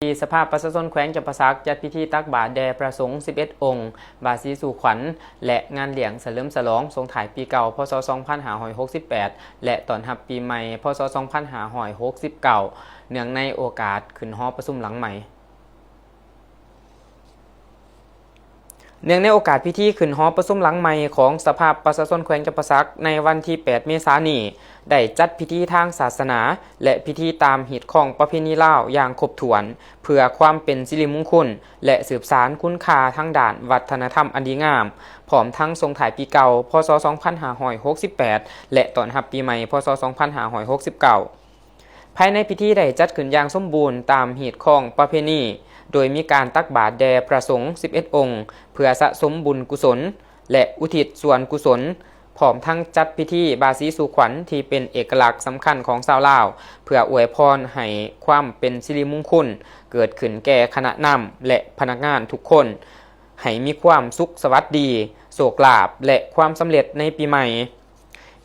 ທີ່ສະພາປະຊາຊົນແຂວງຈຳປາສັກຈັດພິທີຕັກບາດແດ່ພະສົງສິບເອັດອົງ, ບາສີສູ່ຂວັນ ແລະ ງານລ້ຽງສະເຫຼີມສະຫຼອງສົ່ງທ້າຍປີເກົ່າ ພ.ສ. ສອງພັນຫ້າຮ້ອຍຫົກສິບແປດ ແລະ ຕ້ອນຮັບປີໃໝ່ ພ.ສ. ສອງພັນຫ້າຮ້ອຍຫົກສິບເກົ້າ ເນື່ອງໃນໂອກາດຂຶ້ນຫໍປະຊຸມຫຼັງໃໝ່. ເນື່ອງໃນໂອກາດພິທີຂຶ້ນຫໍປະຊຸມຫຼັງໃໝ່ຂອງສະພາປະຊາຊົນແຂວງຈຳປາສັກ ໃນວັນທີແປດ ເມສານີ້, ໄດ້ຈັດພິທີທາງສາສະໜາ ແລະ ພິທີຕາມຮີດຄອງປະເພນີລາວຢ່າງຄົບຖ້ວນ ເພື່ອຄວາມເປັນສິລິມຸງຄຸນ ແລະ ສືບສານຄຸນຄ່າທາງດ້ານວັດທະນະທຳອັນດີງາມ, ພ້ອມທັງສົ່ງທ້າຍປີເກົ່າ ພ.ສ. ສອງພັນຫ້າຮ້ອຍຫົກສິບແປດ ແລະ ຕ້ອນຮັບປີໃໝ່ ພ.ສ. ສອງພັນຫ້າຮ້ອຍຫົກສິບເກົ້າ. ພາຍໃນພິທີໄດ້ຈັດຂຶ້ນຢ່າງສົມບູນຕາມຮີດຄອງປະເພນີ, ໂດຍມີການຕັກບາດແດ່ພະສົງສິບເອັດອົງ ເພື່ອສະສົມບຸນກຸສົນ ແລະ ອຸທິດສ່ວນກຸສົນ, ພ້ອມທັງຈັດພິທີບາສີສູ່ຂວັນທີ່ເປັນເອກະລັກສຳຄັນຂອງຊາວລາວ, ເພື່ອອວຍພອນໃຫ້ຄວາມເປັນສິລິມຸງຄຸນເກີດຂຶ້ນແກ່ຄະນະນຳ ແລະ ພະນັກງານທຸກຄົນ, ໃຫ້ມີຄວາມສຸກສະຫວັດດີ, ໂຊກລາບ ແລະ ຄວາມສຳເລັດໃນປີໃໝ່.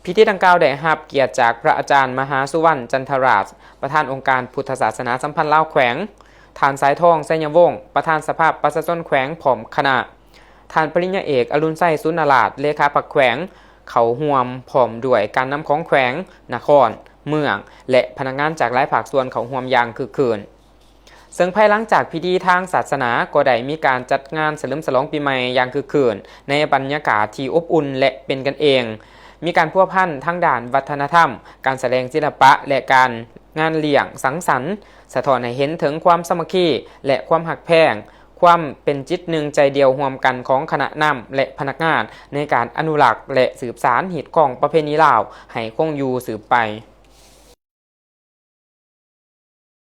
ພິທີດັ່ງກ່າວໄດ້ຮັບກຽດຈາກພະອາຈານມະຫາສຸວັນ ຈັນທະລາດ, ປະທານອົງການພຸດທະສາສະໜາສຳພັນລາວແຂວງ, ທ່ານ ສາຍທອງ ໄຊຍະວົງ, ປະທານສະພາປະຊາຊົນແຂວງ ພ້ອມຄະນະ, ທ່ານປະລິນຍາເອກ ອະລຸນໄຊ ສຸນນະລາດ, ເລຂາພັກແຂວງ ເຂົ້າຮ່ວມ, ພ້ອມດ້ວຍການນຳຂອງແຂວງ, ນະຄອນ, ເມືອງ ແລະ ພະນັກງານຈາກຫຼາຍພາກສ່ວນເຂົ້າຮ່ວມຢ່າງຄຶກຄື້ນ. ເຊິ່ງພາຍຫຼັງຈາກພິທີທາງສາສະໜາ ກໍໄດ້ມີການຈັດງານສະເຫຼີມສະຫຼອງປີໃໝ່ຢ່າງຄຶກຄື້ນ ໃນບັນຍາກາດທີ່ອົບອຸ່ນ ແລະ ເປັນກັນເອງ, ມີການພົວພັນທາງດ້ານວັດທະນະທຳ, ການສະແດງສິລະປະ ແລະ ການງານລ້ຽງສັງສັນ, ສະທ້ອນໃຫ້ເຫັນເຖິງຄວາມສາມັກຄີ ແລະ ຄວາມຮັກແພງ, ຄວາມເປັນຈິດໜຶ່ງໃຈດຽວຮ່ວມກັນຂອງຄະນະນຳ ແລະ ພະນັກງານ ໃນການອະນຸລັກ ແລະ ສືບສານຮີດຄອງປະເພນີລາວໃຫ້ຄົງຢູ່ສືບໄປ.